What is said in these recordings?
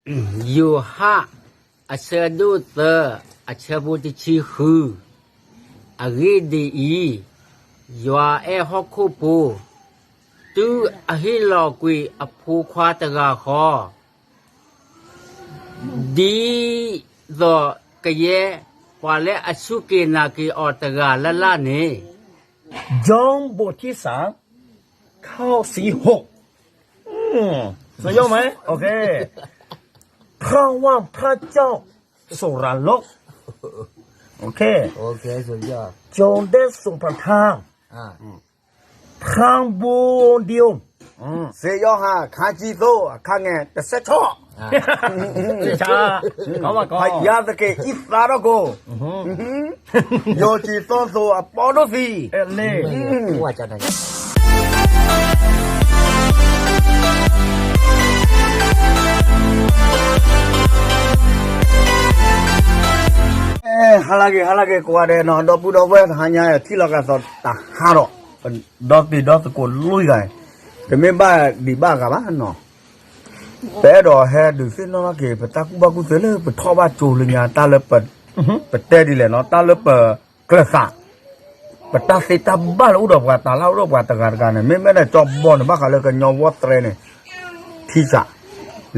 ယိၤဟၣ် အဆၢဒိၣ်သၢ အဆၢဖိတဆံဃု, အဂ့ၢ်ဒ်အံၤ, ယွၤအဲၣ်ဟီၣ်ခိၣ်ဖိ, တုၤအဟ့ၣ်လီၤကွံာ်အဖိခွါတဂၤဃီ, ဒ်သိးကယဲၢ် ပှၤလၢအစူၢ်က့ၤနာ်က့ၤအီၤတဂၤလၢ်လၢ်န့ၣ်, ယိၤဘိးထံစၢ် ခီၣ်စံဟိၣ် อืม สุดยอดไหม โอเค พระว่าพระเจ้าสุรโลก โอเค โอเค สุดยอด จงได้ทรงประทาน อ่า พระบุญเดียว อืม စံးယိၤဟၣ် အခန်းကြီးသုံး အခန်းငယ် တစ်ဆယ့်ခြောက် อ่า ဆၢ ကီမကီ ဘုရားသခင် အသးတော်ကို อือหือ ယုံကြည်သောသူအပေါင်းတို့သည် အဲ လေ อืม ဝါကြတာ ဟါလၢဂ့ၤ ဟါလၢဂ့ၤ ကိးဂၤဒဲးနီၤ ဒီပုၢ်ဒီဝဲၢ် တဟါညါ ထံၣ်လိာ်က့ၤသးတဟါဒီး ဒီးတံၤဒီသကိးလွံၢ်ဂၤ, တမ့ၢ်ဘၣ်ဒံးဘၣ်ဂၤဘၣ်နီၤ, ပအဲၣ်ဒိးဟဲဒုးသ့ၣ်နီၣ်ထီၣ်က့ၤ ပတၢ်ကူၣ်ဘၣ်ကူၣ်သ့လၢပထီၣ်ဘၣ်ကၠိလၢညါ တၢ်လၢပ, ပတဲဒ်လဲၣ်နီၤ တၢ်လၢပကျဲၤသး, ပတၢ်သ့တၢ်ဘၣ်လၢအိၣ်ဒီးပှၤ တၢ်လၢအိၣ်ဒီးပှၤတဂၤတဂၤန့ၣ် မ့မ့ၢ်ဒီးကၠီဘီန့ၣ် ဘၣ်ဃးလၢကညီဝီသရဲန့ၣ် ထံစး,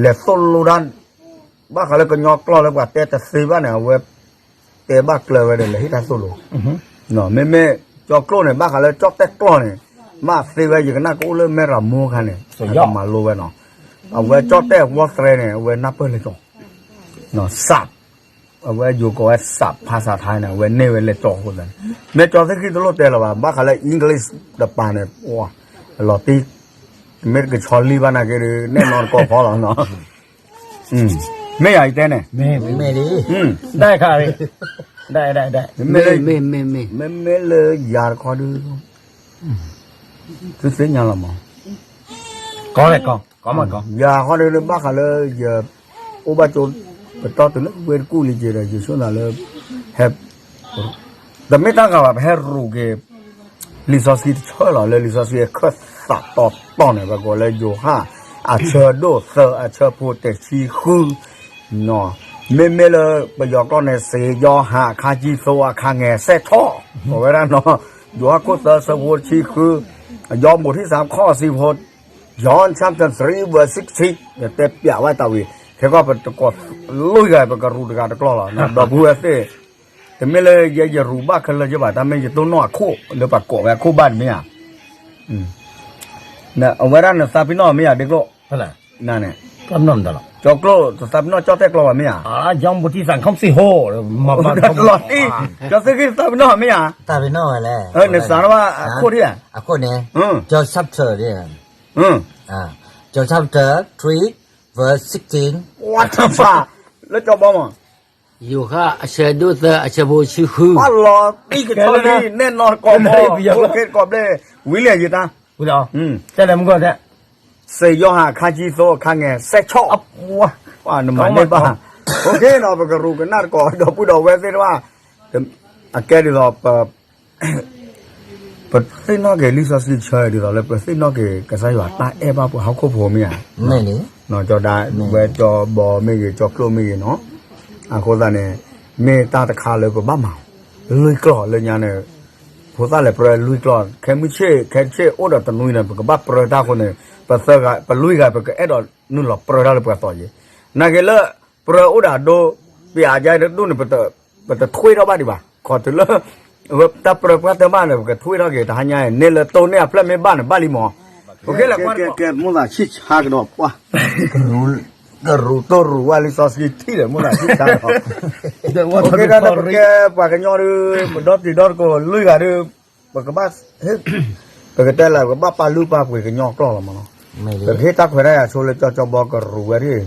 လဲၤသိၣ်လိတၢ် ဘၣ်ဃးလၢကညီကျိာ်လၢပှၤတဲတသ့ဘၣ်န့ၣ် အဝဲတဲဘၣ်ကျၢၤဝဲဒီး လဲၤဟ့ၣ်တၢ်သိၣ်လိ, မ့မ့ၢ်ကၠီကျိာ်န့ၣ် ဘၣ်ဃးလၢကၠီၣ်တဲၣ်ကျိာ်န့ၣ် မ့ၢ်သ့ဝဲ ယကနၣ်ကအိၣ်လၢမဲၢ်ရမိၢ်ခါန့ၣ် ကမၤလိဝဲနီၤ, အဝဲကၠီၣ်တဲၣ်ဝီသရဲန့ၣ် အဝဲနၢ်ပၢၢ်လၢကၠီၣ်, စး, အဝဲယိၤကိးဝဲစး ဖါစးထါန့ၣ် အဝဲန့ၢ်ဝဲလဲၤကၠီၣ်အဃိသတးန့ၣ် မ့ၢ်ကၠီသ့ၣ်ခံတလိၣ်တဲလၢၤဘၣ် ဘၣ်ဃးလၢ English တပၤန့ၣ် လီၤတံၢ်, မ့ၢ်တကဆီလံဘၣ်နာ်က့ဒီး နဲၣ်နီၢ်တကီၢ်ဖီလီၤနီၤ မ့ၢ်ယၤအံၤတဲန့ၣ်, မ့ၢ်လံ, ဒၣ်ခါရံ, ဒၣ်ဒၣ်ဒၣ်, မ့မ့ၢ်လၢယၤတခီဒုး, သုသ့ၣ်ညါလီၤမး, ကီလဲၣ်ကီ, ကီမးကီ, ယၤခီဒုးလၢဘၣ်ဃးလၢယ အိၣ်ဘၣ်ကၠိ ပတီၢ်တုၤလၢဝဲတကူၣ်လံက့ၤဒီး ယဆိသးလၢ ဟဲ တမ့ၢ်တၢ်ဂၤဘၣ် ပဟဲရူးက့ၤ လံာ်စီဆှံတဆၢလီၤ လၢလံာ်စီဆှံအခၢၣ်သးတီတီန့ၣ် ပကိးလၢယိၤဟၣ် အဆၢဒိၣ်သၢ အဆၢဖိတဆံဃု, မ့မ့ၢ်လၢပယီၤကျိာ်န့ၣ် စံးယိၤဟၣ် အခန်းကြီးသုံး အခန်းငယ် ဆယ့်ခြောက်, အဝဲဒၣ်နီၤ, ယိၤဟၣ်ခိၣ်သၢ ဆၢဖိတဆံဃု, ယိၤဘိးထံစၢ် ခီၣ်စံဖိ, John chapter three verse sixteen, ယတဲပျးဝဲတၢ်ဝံၤ, ခဲကီၢ်ပတကိးလွံၢ်ဂၤ ပကရူးတဂၤတကျိာ်လီၤ, ဒီပုၢ်ဝဲၢ်သ့ၣ် တမ့ၢ်လၢယဲယရူးဘၣ်ခဲလၢာ်ယဘၣ် တၢ်မ့ၢ်ယတိၢ်နီၣ်အခိၣ် လၢပှၤကိးဝဲအခိၣ်ဘၣ်တမ့ၢ်ဧါ, အဝဲဒၣ်နသးပ့ၤနီၣ်မ့ၢ်ဧါ ဒ့ကျိၣ်, နန့ၣ်, ကၠီကျိာ် တသးပ့ၤနီၣ်ကၠီၣ်တဲၣ်ကျိာ်ဘၣ်မ့ၢ်ဧါ, လီၤတံၢ်, ကၠီသ့ၣ်ခံသးပ့ၤနီၣ်မ့ၢ်ဧါ, နစးထီၣ်ဘၣ်အခိၣ်ဒံးဧါ, ကၠီသ့ၣ်ခံသးပ့ၤနီၣ်မ့ၢ်ဧါ, ကၠီ chapter three verse sixteen, လၢကၠီဘီမး ယိၤဟၣ် အဆၢဒိၣ်သၢ အဆၢဖိတဆံဃု, လီၤတံၢ်ကဆီလံ နဲၣ်နီၢ်တကီၢ်ဖီ, ကိးဘျဲၣ်, ဝံၤလံယတၢ်, တဲလဲၣ်မုၢ်ကီၢ်တဲ, စံးယိၤဟၣ် အခန်းကြီးသုံး အခန်းငယ် ဆယ့်ခြောက်, နမၤန့ၢ်ဘၣ်, ပကရူးကနၣ်တကီၢ် ဒီပုၢ်ဒီဝဲၢ်သ့ၣ်တဖၣ်, အကဲဒ်သိး ပသ့ၣ်နီၣ်က့ၤလံာ်စီဆှံတဆၢ ဒ်သိးလၢပသ့ၣ်နီၣ်က့ၤ ကစၢ်ယွၤတၢ်အဲၣ်ဘၣ်ပှၤဟီၣ်ခိၣ်ဖိမ့ၢ်ဧါ, ကၠီဒၣ်ဝဲ ကၠီဘီမ့ၢ်ဂ့ၤ ကၠီကျိာ်မ့ၢ်ဂ့ၤနီၤ, အဃိသတးန့ၣ် မ့ၢ်တၢ်တခါလၢပဘၣ်မၤ လွံၢ်ကျိာ်လၢညါန့ၣ်, ဖိသၣ်လဲၤပြၢလွံၢ်ကျိာ်, ခဲမုၢ်ဆ့ၣ် ခဲဆ့ၣ်အိၣ်ဒီးတနွံန့ၣ် ပကဘၣ်ပြၢတၢ်အဃိန့ၣ်, ပသၢဂၤ ပလွံၢ်ဂၤ ပကအဲၣ်ဒိးနုာ်လီၤပြၢတၢ်လၢပှၤသီယံၤ, နာ်က့လၢ ပြၢအိၣ်ဒီးအဒိ, ပျးကါတဒူၣ်န့ၣ် ပတထွံထီၣ်ဘၣ်ဒံးဘၣ်, ခီတုၤလၢ တၢ်ပြၢပှၢ်တၢ်မၤန့ၣ် ပကထွံထီၣ်က့ၤ တဟါညါအံၤ န့ၢ်လၢတိၢ်န့ၢ်အဖျၢၣ်မ့ၢ်ဘၣ်န့ၣ် ဘၣ်လံမး, ကဲ မိၢ်သးဆံၣ်ဆါကဒီးပှၢ်, ကရူးတိၢ်ရူးဝဲလံာ်စီဆှံထံၣ်ဒီး မိၢ်သးဆံၣ်ဆါကဒီး, ပကဲဒၣ်လၢပကဲပှၤကညီဒီး ပဒီတံၤဒီသကိးလွံၢ်ဂၤဒီး ပကဘၣ် ပကတဲလၢ ပကဘၣ်ပာ်လုၢ်ပာ်ပှ့ၤကညီကျိာ်လီၤမးနီၤ, ပကဟ့ၣ်တၢ်ခွဲးတၢ်ယာ်ဆိလၢကၠီကၠီဘီကရူးဝဲဒၣ်,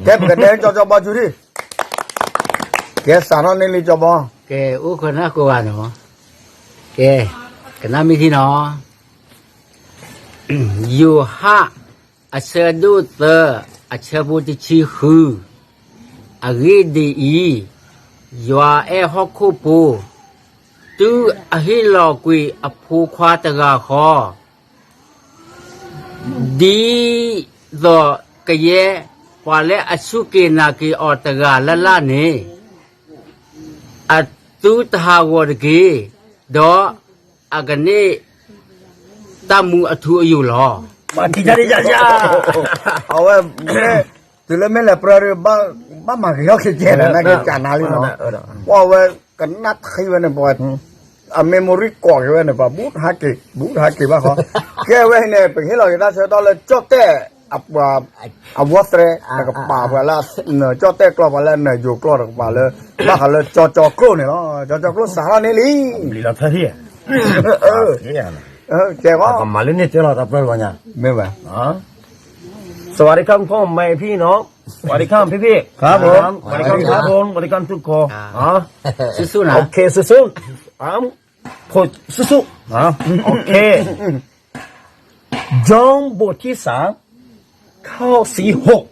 ကဲပကတဲကၠီကၠီဘီဆူထံၣ်, ကဲစးထီၣ်န့ၢ်လံကၠီဘီ, ကဲအိၣ်ခိးနၢ်ကိးဂၤနီၤ, ကဲ ကနၣ်မ့ၢ်ထံနီၤ, ယိၤဟၣ် အဆၢဒိၣ်သၢ အဆၢဖိတဆံဃု, အဂ့ၢ်ဒ်အံၤ, ယွၤအဲၣ်ဟီၣ်ခိၣ်ဖိ, တုၤအဟ့ၣ်လီၤကွံာ်အဖိခွါတဂၤဃီ, ဒ်သိးက ကယဲၢ် ပှၤလၢအစူၢ်က့ၤနာ်က့ၤအီၤတဂၤလၢ်လၢ်န့ၣ် အသုတဟးဂီၤတက့ၢ်, ဒီးအကန့ၢ်တၢ်မူအထူအယိာ်လီၤ. အဝဲ တုၤလၢမ့ၢ်လဲၤပြၢဒီး ဘၣ်မၤက့ၤထီၣ်က့ၤကဲလီၤ နာ်က့ၤကနါလံနီၤ, ပှၤဝဲကနၣ်ထံဝဲန့ၣ် ပှၤ အ memory ကိးက့ၤဝဲန့ၣ် ပှၤဘူးတဟးက့ၤ ဘူးတဟးက့ၤဘၣ်ဃီ, ကဲဝဲအံၤန့ၣ် ပကဟ့ၣ်လီၤက့ၤတၢ်ဆၢကတီၢ်လၢကၠီၣ်တဲၣ် အဝီသရဲ တကပၤပှၤလၢ ကၠီၣ်တဲၣ်ကျီၢ်ပှၤလၢနယိၤကျီၢ်တကပၤလၢ ဘၣ်ဃးလၢကၠီကၠီကျိၣ်န့ၣ်လီၤ. ကၠီကၠီကျိၣ်စးထီၣ်န့ၢ်လံ ကဲကီး မၤလၢန့ၣ်တဲလီၤတၢ်ပၢၢ်လီၤညါ မ့ၢ်ဘၣ် สวัสดีครับพ่อแม่พี่น้อง สวัสดีครับพี่ๆ ครับผม สวัสดีครับทุกคน สู้ๆนะ โอเค สู้ๆ อ่า ผมสู้ๆ อ่า โอเค ยอห์นบทที่สาม ข้อสี่หก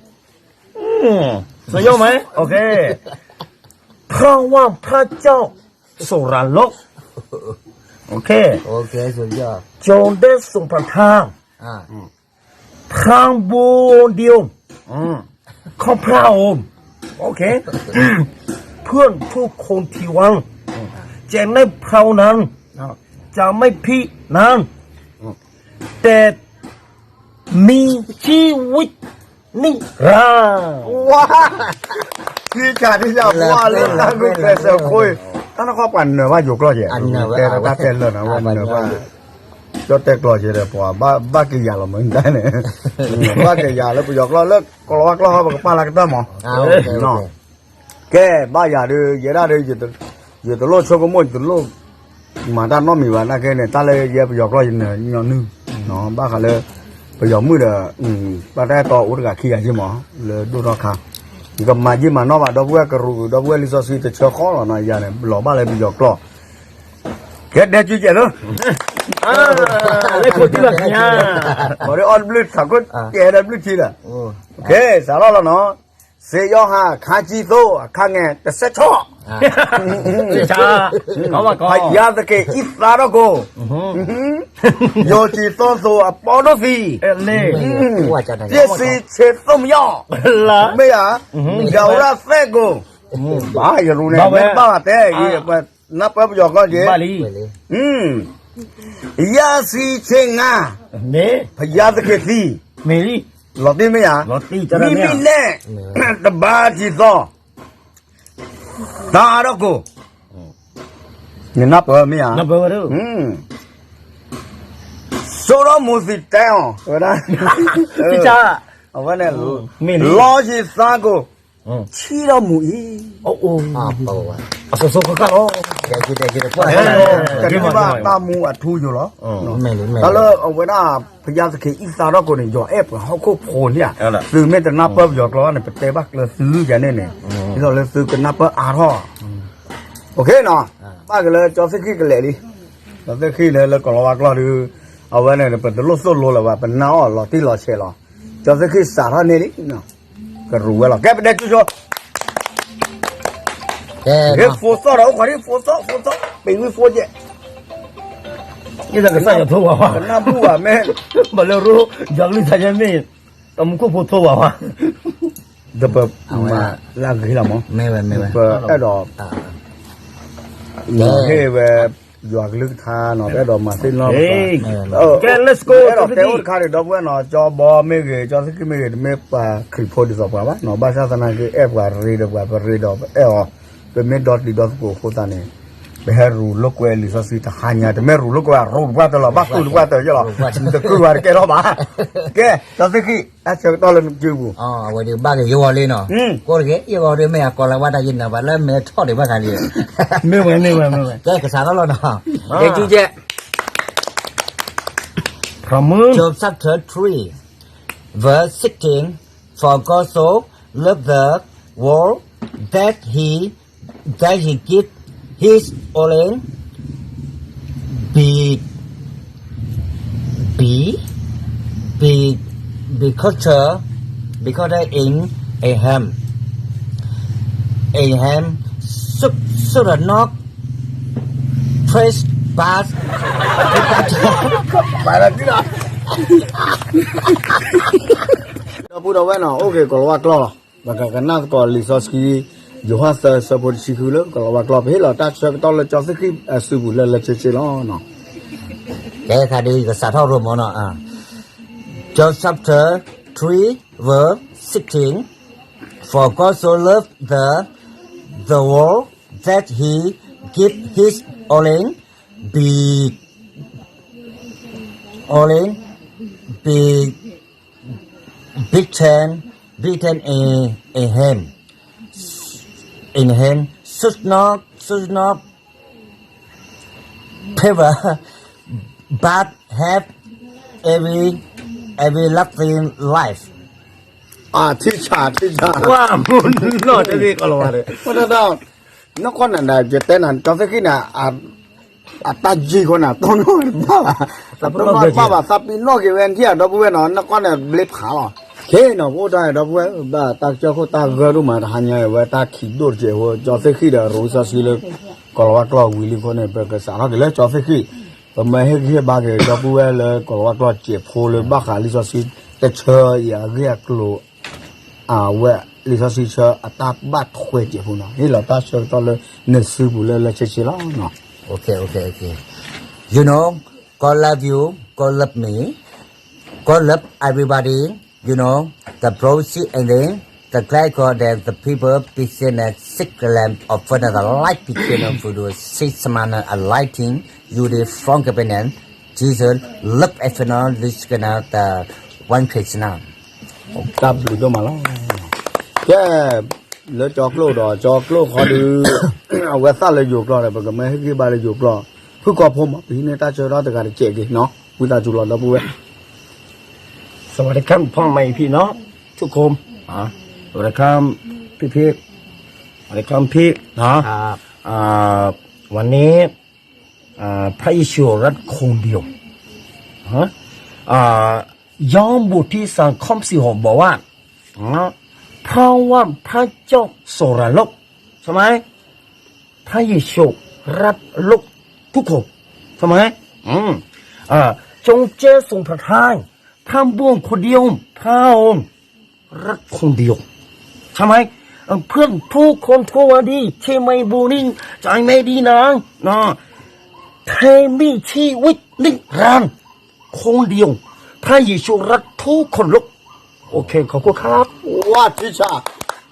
อืม สุดยอดไหม โอเค เพราะว่าพระเจ้าทรงรักโลก โอเค โอเค สุดยอด จนได้ทรงประทาน อ่า พระบุตรเดียว อืม ของพระองค์ โอเค เพื่อทุกคนที่หวัง อืม จะในพระองค์นั้น อ่า จะไม่พินาศ อืม แต่มีชีวิตนิรันดร์ ဝါ ထံကၢ်ထံကၢ် ပှၤလၢတၢ်ဂုာ်ကျဲးစၢးခိၣ်အံၤ တၢ်နခီပှၤနၢၤဘၣ်ယိၤကျီၢ်ကဲ တဲတၢ်တဲလၢာ်နီၤ ဝဲနၢၤဘၣ် ကၠီၣ်တဲၣ်ကျီၢ်ကဲဒီး ပှၤဘၣ်က့ၤယၤလီၤမ့ၢ်တၢ်န့ၣ် ဘၣ်က့ၤယၤလၢပယီၤကျီၢ်လၢကီၤလၤဝါကျီၢ်ဟီ ပကပာ်လၢကတၢၢ်မး ကဲ ဘၣ်ယၤဒီး ယဲဒၣ်ဒီး ယတလိၣ်ဆိကမိၣ် ယတလိၣ်မၤတၢ်နီတမံၤဘၣ် နာ်က့န့ၣ် တၢ်လၢယဲပယီၤကျီၢ်ယနၢၤညီနုၢ် ဘၣ်ဃးလၢ ပယီၤမုၣ်ဒီး ဘၣ်တၢ်အဲၣ်တီအိၣ်တဂၤခံဂၤက့မး လၢဒိၣ်ထီၣ်ခါ ယကမၤယံာ်မၤနီၣ်ဘၣ် ဒီပုၢ်ဝဲၢ်ကရူၢ် ဒီပုၢ်ဝဲၢ်လံာ်စီဆှံတဆၢဃီလီၤနီၤ ယၤန့ၣ် လီၤဘၣ်လၢပယီၤကျီၢ် ကဲဒဲကၠူကဲးလၢ လၢခိၣ်ထံလီၤညါ ဘၣ်ဒီးအီၣ်တဘျုးထးခိၣ်ကဲဒီးဘျုးထံလီၤ ကဲ စးထီၣ်လီၤနီၤ စ့ယိၤဟၣ် ခါကံသိ အခါငယ် တဆံခြောက် ဘုရားသခင် ၏သားတော်ကို ယုံကြည်သောသူအပေါင်းတို့သည် ပျက်စီးခြင်းသို့မရောက် မ့ၢ်ဧါ ယဝရသက်ကို ဘၣ်ယရူန့ၣ် မ့ၢ်ဘၣ်တဲ နၢ်ပၢၢ်ပယီၤကီၢ်က့ ဘၣ်လံ ရရှိခြင်းငှာ ဘုရားသခင်သည် မ့ၢ်လံ လီၤတံၢ်မ့ၢ်ဧါ လီၤတံၢ် မ့မ့ၢ်န့ၣ် တပါးတည်းသော သားတော်ကို နနၢ်ပၢၢ်မ့ၢ်ဧါ နၢ်ပၢၢ်ဝဲဒၣ် စိတော်မူသည်တည်းအောင် ဝဲဒၣ် အဝဲန့ၣ် မ့ၢ်လံ လောကီသားကို ချီတော်မူ၏အိၣ်အိၣ် အစိၤစိၤဃၣ်ဃၣ်လီၤ ကဲ ကဲ ကဲ ကဲ တၢ်မူအထူအယိာ်လီၤ တၢ်လၢအဝဲဒၣ် ဘုရားသခင် ၏သားတော်ကိုန့ၣ် ယွၤအဲၣ်ပှၤဟီၣ်ခိၣ်ဖိန့ၣ်ဧါ သုမ့ၢ်တနၢ်ပၢၢ်ပယီၤကျိာ်န့ၣ် ပတဲဘၣ်ကျၢၤသုယၤန့ၣ်န့ၣ် ဒ်သိးလၢသုကနၢ်ပၢၢ်အါထီၣ် အိၣ်ခ့နီၤ ဘၣ်က့ၤလၢကၠီသ့ၣ်ခံကလဲာ်လံ ကၠီသ့ၣ်ခံလၢလၢကီၤလၤဝါကျီၢ်ဒုး အဝဲန့ၣ် ပတလိၣ်သိၣ်လိလၢၤဘၣ် ပနာ်အီၤလီၤတံၢ်လီၤဆဲးလီၤ ကၠီသ့ၣ်ခံစးထီၣ်န့ၢ်လံ ကရူၢ်ဝဲလီၤ ကဲပဒဲကၠူဆိ ကဲ ဟ့ၣ်ဖိသီၣ်ဒီးအိၣ်ခွါဒ် ဖိသီၣ် ဖိသီၣ် ပ့ၤဝံဖိကဲ ယတကစၢ်ယွၤထိဝဲဘၣ် ကနၣ်ဘူၣ်ဘၣ်မ့ၢ် ဘၣ်လၢရိ ယွၤကလုၢ်ကထါယဲမ့ၢ် တမူခိၣ်ဖိထိဝဲဘၣ် ဒီးပမၤလၢအဂ့ၤလီၤမး မ့ၢ်ဝဲ မ့ၢ်ဝဲ ပအဲၣ်ဒိး မၤဟ့ၣ်ဝဲ ယွၤကလုၢ်ကထါနီၤ ပအဲၣ်ဒိးမၤသ့ၣ်နီၣ် ကဲ let's go အဲၣ်ဒိးတဲအိၣ်တခါန့ၣ် ဒီပုၢ်ဝဲၢ်နီၤ ကၠီဘီမ့ၢ်ဂ့ၤ ကၠီသ့ၣ်ခံမ့ၢ်ဂ့ၤ တမ့ၢ်ပှၤခရံာ်ဖိဒ်သိးပှၤဘၣ်နီၤ ဘၣ်ဆၣ်သနာ်က့ အဲၣ်ပှၤရ့ဒီးပှၤ ပရ့ဒီးပအဲၣ်အီၤ ပမ့ၢ်ဒီတံၤဒီသကိးအဃိသတးန့ၣ် ပဟဲရူၤလိာ်ကွဲလံာ်စီဆှံတဟါညါ တမ့ၢ်ရူၤလိာ်ကွဲအရူၤတပှၢ်တၢၢ်လီၤ ဘၣ်ဃုာ်တပှၢ်တၢၢ်ယဲလီၤ တကုၢ်ဝဲတကဲထီၣ်ဘၣ် ကဲ ကၠီသ့ၣ်ခံ တၢ်ဆၢကတီၢ်လၢနစုပူၤ အဝဲဒၣ်ဘၣ်က့ၤယဂီၤလံနီၤ ကိးတဂ့ၤ ယဂီၤဒုးမ့ၢ်အကီၤလၤဝါတၢ်ယနၢၤဘၣ်လၢမဲာ်ထီၣ် ဒံးဘၣ်ခါလံ မ့ၢ်ဝဲ မ့ၢ်ဝဲ မ့ၢ်ဝဲ ကဲ ကစးထီၣ်လီၤနီၤ ကဲ ကၠူကဲ Proverbs chapter three, verse sixteen, For God so loved the world that he, that he gave his only be, be, be, because, because in Abraham, Abraham should, should not trespass. ပာ်လီၤတံၢ်လီၤ ဒီပုၢ်ဒီဝဲၢ်နီၤ အိၣ်က့ၤကိးလၤဝါကျိာ်လီၤ. ပကကနၣ်သကိးလံာ်စီဆှံ ယိၤဟၣ်သၢဆၢဖိတဆံဃုလၢ ကိးလၤဝါကျိာ် ပဟ့ၣ်လီၤတၢ်ဆၢကတီၢ်လၢကၠီသ့ၣ်ဃံၣ်အစုပူၤလၢလၢဆ့ဆ့လီၤ. ကဲခါဒ်ကစးထီၣ်ရိၣ်မးနီၤ John chapter three verse sixteen. For God so loved the, the world that he gave his only be, only be, beaten, beaten in, in him, in him should not, should not perish, but have every, everylasting life. အထံၣ်ဆၣ် ထံၣ်ဆၣ် ဝါ မုၢ်နီၢ်တသ့ကီးလီၤဝါဒီး နီၢ်ကီၢ်န့ၣ်ဒီး ယတဲနၤ ကၠီသ့ၣ်ဃံၣ်န့ၣ် အတၢ်ယံၤဃီန့ၣ် တိၢ်နီၣ်တဘၣ်ဘၣ်, အတိၢ်နီၣ်တဘၣ်ဘၣ် သးပ့ၤနီၣ်က့ၤဝဲ နထံၣ်ဧါ ဒီပုၢ်ဝဲၢ်နီၤ နီၢ်ကီၢ်န့ၣ် ဘျ့ဖးလီၤ. ကဲနီၤ ပအိၣ်တၢ်ဒီပုၢ်ဝဲၢ် ဘၣ်တၢ်ကစၢၢ်ခိၣ်တၢ်ဂၢၢ်ဒိၣ်မး တဟါညါအံၤဝဲ တၢ်ခံးဒိၣ်တစဲးဖိ ကၠီသ့ၣ်ဃံၣ်ဒီး ရူစီဆှံလၢ ကိးလၤဝါကျိာ်ဝံၤလံအဃိန့ၣ် ပကစးထီၣ်က့ၤလၢကၠီသ့ၣ်ဃံၣ်, ပမ့ၢ်ဟ့ၣ်ဂံၢ်ဟ့ၣ်ဘါက့ၤ ဒီပုၢ်ဝဲၢ်လၢ ကိးလၤဝါကျိာ်စဲးဖိလၢ ဘၣ်ဃးလံာ်စီဆှံတဆၢအံၤ အဂ့ၢ်အကျိၤ အဝဲလံာ်စီဆှံဆၢအတၢ်ဘၣ်ထွဲစဲးဖိနီၤ ဟ့ၣ်လီၤတၢ်ဆၢကတီၢ်လၢနစုပူၤလၢလၢဆ့ဆ့လီၤ. You know, God love you, God love me, God love everybody, you know, the prophecy and then the glad God that the people be seen and seek the Lamb of further the light became of Fudu, six months a lighting, you the strong companion, Jesus, love and feel this gonna the one Krishna. တၢ်ဘျုးဒိၣ်မးလီၤ. ကဲ, လၢကၠီကျိာ်ဒီး ကၠီကျိာ်ဃီဒုး အဝဲသၣ်လၢယိၤကျိာ်ဒီး ပကမၢဟ့ၣ်ဂံၢ်ဘါလၢယိၤကျိာ် ဖုၣ်ကိာ်ဖိမး ပဟံးန့ၢ်တၢ်ဆၢကတီၢ်တဂၤတစဲးက့ၤနီၤ ဝံသးစူၤလီၤဒီပုၢ်ဝဲၢ်. สวัสดีครับ พ่อแม่พี่น้องทุกคน สวัสดีครับ พี่ๆ สวัสดีครับพี่ นะ วันนี้ อ่า พระเยซูรักคนเดียว ฮะ อ่า ยอห์นบทที่สามข้อสิบหกบอกว่า นะ เพราะว่าพระเจ้าทรงรักโลก ใช่ไหม พระเยซูรักโลกทุกคน ใช่ไหม อืม อ่า จงเชื่อส่งพระทัย พระบุญคนเดียว พระองค์ รักคนเดียว ใช่ไหม เอ่อ เพื่อนทุกคนทั่วดี ที่ไม่บูลลี่ ใจไม่ดีนะ นะ แค่มีชีวิตนิรันดร์ คนเดียว พระเยซูรักทุกคนโลก โอเค ขอบคุณครับ ဝါထံဆၣ်,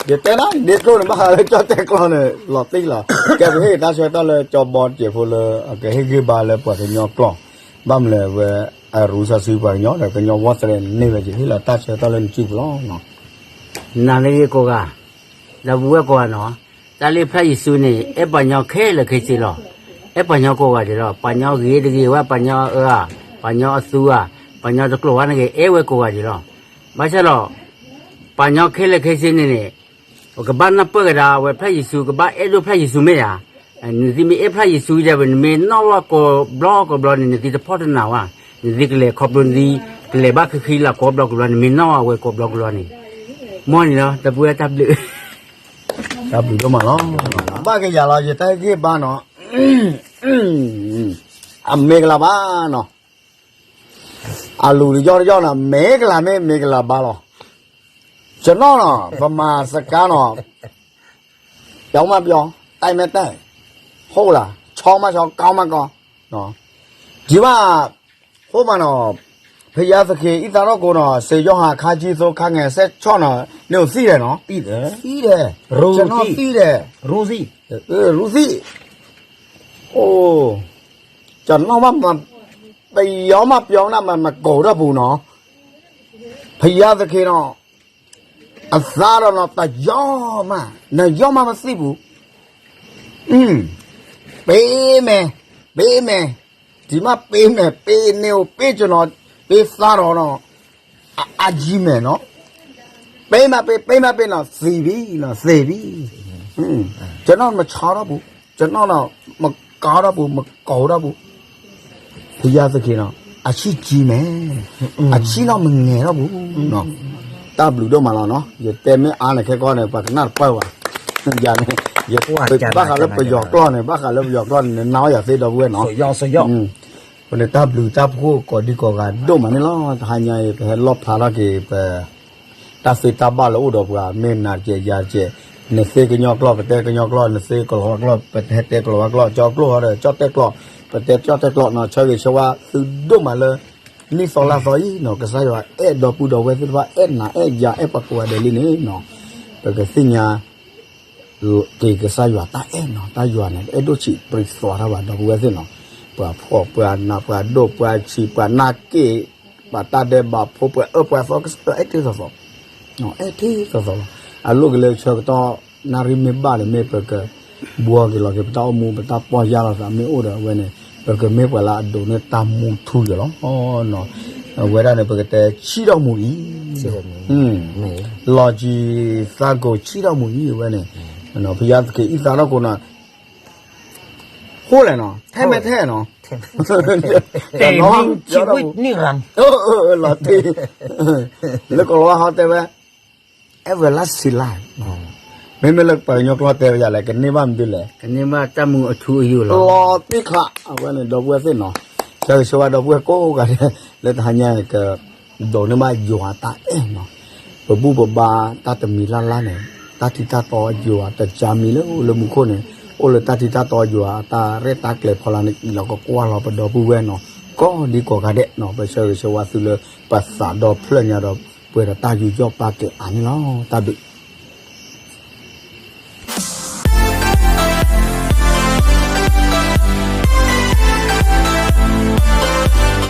ယတဲနၤ န့ၣ်ကျိာ်န့ၣ် ဘၣ်ဃးလၢကၠီတဲကျိာ်န့ၣ် လီၤတံၢ်လီၤ. ကဲ ပဟ့ၣ်တၢ်ဆၢကတီၢ်လၢကၠီဘီတစဲးဖိလၢ အကဟ့ၣ်ဂံၢ်ဘါလၢပှၤကညီကျိာ် ဘၣ်မနုၤလဲၣ်ဝဲ အရူစီဆှံပှၤကညီဒီး ကညီဝီသရဲန့ၢ်ဝဲက့ၤ ဟ့ၣ်လီၤတၢ်ဆၢကတီၢ်လၢနစုပူၤလီၤ. နၤလၢယကိးဂၤ, ဒီပုၢ်ဝဲၢ်ကိးဂၤနီၤ, တၢ်လၢဖဲယ့ၣ်ၡူးန့ၣ် အဲၣ်ပှၤကညီခဲလၢာ်ခဲဆ့လီၤ. အဲၣ်ပှၤကညီကိးဂၤဒဲးလီၤ. ပှၤကညီဂ့ၤတဂ့ၤဝဲ ပှၤကညီအၢဧါ, ပှၤကညီအသူဧါ, ပှၤကညီတကျိာ်ဝဲန့ၣ်ဂ့ၤ အဲၣ်ဝဲကိးဂၤဒဲးလီၤ. ဘၣ်ဆၣ်ဒီး ပှၤကညီခဲလၢာ်ခဲဆ့န့ၣ်န့ၣ် ကဘၣ်နၢ်ပၢၢ်ကဒါဝဲဖဲယ့ၣ်ၡူး ကဘၣ်အဲၣ်ဒိးဖဲယ့ၣ်ၡူးမ့ၢ်ဧါ. နသုမ့ၢ်အဲၣ်ဖဲယ့ၣ်ၡူးဒဲးဝဲ နမ့ၢ်နီၣ်ဝဲကိးဘျီကိးဘျီန့ၣ် နသုတဖီၣ်တနၢ်ဝဲ, နသုကလဲၤခီဖျိနသု ကလဲၤဘၣ်ဃံဃံလၤကိးဘျီကိးဘျီ နမ့ၢ်နီၣ်ဝဲကိးဘျီကိးဘျီန့ၣ်, မ်န့ၣ်လီၤ ဒီပုၢ်ဝဲၢ်တၢ်ဘျုး, တၢ်ဘျုးဒိၣ်မးလီၤ. ဘၣ်က့ၤယၤလီၤ ယတၢ်ဟ့ၣ်ဂံၢ်ဘါနီၤ, အမ့ၢ်ကလၤဘၣ်နီၤ, အလူၤတယီၢ်တယီၢ်နီၤ မ့ၢ်ကလၤမ့ၢ်မ့ၢ်ကလၤဘၣ်လီၤ. ကျွန်တော်နော် ဗမာစကားနော် ပြောင်းမပြောင်း တိုက်မတိုက် ဟုတ်လား ချောင်းမချောင်း ကောင်းမကောင်းနော် ဒီမှာ ဟိုမှာနော် ဘုရားသခင် ယသခင်နော် ဆယ်ယောဟန်ခန်းကြီးသုံးခန်းငယ်ဆယ့်ခြောက်နော် နင်တို့သိတယ်နော် သိတယ် သိတယ် ကျွန်တော်သိတယ် ရိုးသိ ရိုးသိ အို ကျွန်တော်မှမ ပြောင်းမပြောင်းတာမှမကုန်တော့ဘူးနော် ဘုရားသခင်နော် အသားတော်နော် တယောက်မှ နှစ်ယောက်မှမသိဘူး อืม ပေးမယ် ပေးမယ် ဒီမှာပေးမယ် ပေးနေကို ပေးကျွန်တော် ပေးသားတော်နော် အ အကြီးမယ်နော် ပေးမှပေး ပေးမှပေးနော် သေပြီနော် သေပြီ อืม ကျွန်တော်မချောင်းတော့ဘူး ကျွန်တော်တော့ မကောင်းတော့ဘူး မကောင်းတော့ဘူး ဘုရားသခင်နော် အချစ်ကြီးမယ် အချစ်တော့မငယ်တော့ဘူးနော် တၢ်ဘျုးဒိၣ်မးလီၤနော် ယတဲမ့ၢ်အါန့ၣ် ခဲကီၢ်န့ၣ် ပှၤကနၣ်တပၢၢ်ဘၣ် ယၤန့ၣ် ယ ဘၣ်ဃးလၢပယီၤကျိာ်န့ၣ် ဘၣ်ဃးလၢပယီၤကျိာ်န့ၣ် နနာ်အီၤယၤသ့ဒီပုၢ်ဝဲၢ်နီၤ ပန့ၣ်တၢ်ဘျုးတၢ်ဖှိၣ်ကိးဒံကိးဂၤဒိၣ်မးန့ၣ်လီၤ တဟါညါအံၤ ပဟဲလီၣ်ဖျါထီၣ်က့ၤ ပ တၢ်သ့တၢ်ဘၣ်လၢအိၣ်ဒီးပှၤ မ့ၢ်နၤတကဲးယၤတကဲး, နသ့ကညီကျိာ် ပတဲကညီကျိာ်, နသ့ကီၤလၤဝါကျိာ် ပတဲတဲကီၤလၤဝါကျိာ်, ကၠီကျိာ်ဟီဒီး ကၠီတဲကျိာ်, ပတဲကၠီတဲကျိာ်နီၤ, ဆၢဂ့ၤဆၢဝါသုဒိၣ်မးလၢ နံၣ်သီလါသီအံၤနီၤ, ကစၢ်ယွၤအဲၣ်ဒီပုၢ်ဒီဝဲၢ်သ့ၣ်တဖၣ် အဲၣ်နၤအဲၣ်ယၤ အဲၣ်ပှၤကိးဂၤဒဲးလံန့ၣ်နီၤ, ပကသ့ၣ်ညါ က့ၤကစၢ်ယွၤတၢ်အဲၣ်နီၤ, တၢ်ယွၤန့ၣ် အဲၣ်ဒိၣ်ဆံးပြံသီတၢ်ဘၣ် ဒီပုၢ်ဝဲၢ်သ့ၣ်နီၤ, ပှၤဖှီၣ်ပှၤနး ပှၤဒိၣ်ပှၤဆံး ပှၤနၢ်က့ၣ် ပှၤတၢ်ဒဲးဘးဖိ ပှၤအၢပှၤသီ ကစၢ်ယွၤအဲၣ်တ့ၢ်သီသီ, အဲၣ်တ့ၢ်သီသီလီၤ. အလိၣ်က့ၤလၢဆၢကတီၢ် နၣ်ရံၣ်မ့ၢ်ဘၣ်ဒီး မ့ၢ်ပက ဘှီက့ၤလီၤက့ၤ ပတၢ်အိၣ်မူ ပတၢ်ပီၢ်ယၢ်လီၤသး မ့ၢ်အိၣ်ဒီးအဝဲန့ၣ် ပကမ့ၢ်ပှၤလၢအဒိးန့ၢ်တၢ်မူထူယိာ်လီၤ. အဝဲဒၣ်န့ၣ် ပကတဲဆံးထီၣ်မူအံၤ လီၤကံၤသးကိးဆံးထီၣ်မူအံၤ အဝဲန့ၣ် ပယါသက့ၤအံသးထီၣ်ကိးနီၤ, ဃိလဲၣ်နီၤ, ထဲမဲာ်ထဲနီၤ, လီၤတ့ၢ် လၢကီၤလၤဝါဟီတဲဝဲ အဲၣ်ဝဲလၢဆံးလါ, မ့မ့ၢ်လၢပှၤကညီကျိာ်တဲဝဲယၤလဲၣ် ကန့ၢ်ဘၣ်မနုၤလဲၣ်, လီၤတ့ၢ်ခး အဝဲန့ၣ် ဒီပုၢ်ဝဲၢ်သ့ၣ်နီၤ, ဆၢဂ့ၤဆၢဝါဒီပုၢ်ဝဲၢ်ကိးဂၤဒဲး လၢတဟါညါန့ၣ် ကဒိးန့ၢ်ဘၣ်ယွၤတၢ်အဲၣ်နီၤ, ပဘူၣ်ပဘါတၢ်တမံၤလၢ်လၢ်န့ၣ် တၢ်ထံတၢ်တီယွၤတကါမံၤလၢလၢမူခိၣ်န့ၣ် အိၣ်လၢတၢ်ထံတၢ်တီယွၤအတၢ်ရဲၣ်တၢ်ကျဲၤဖီလာ်န့ၣ် အံၤလီၤကကွၢ်လီၤပဒီပုၢ်ဝဲၢ်နီၤ, ကိးဒံကိးဂၤဒဲးနီၤ, ပဆၢဂ့ၤဆၢဝါသုလၢ ပသးဒီဖျၢၣ်ညါဒီး ပှဲၤဒီးတၢ်ယူးယီၣ်ပာ်ကဲအါန့ၣ်လီၤ. တၢ်ဘျုး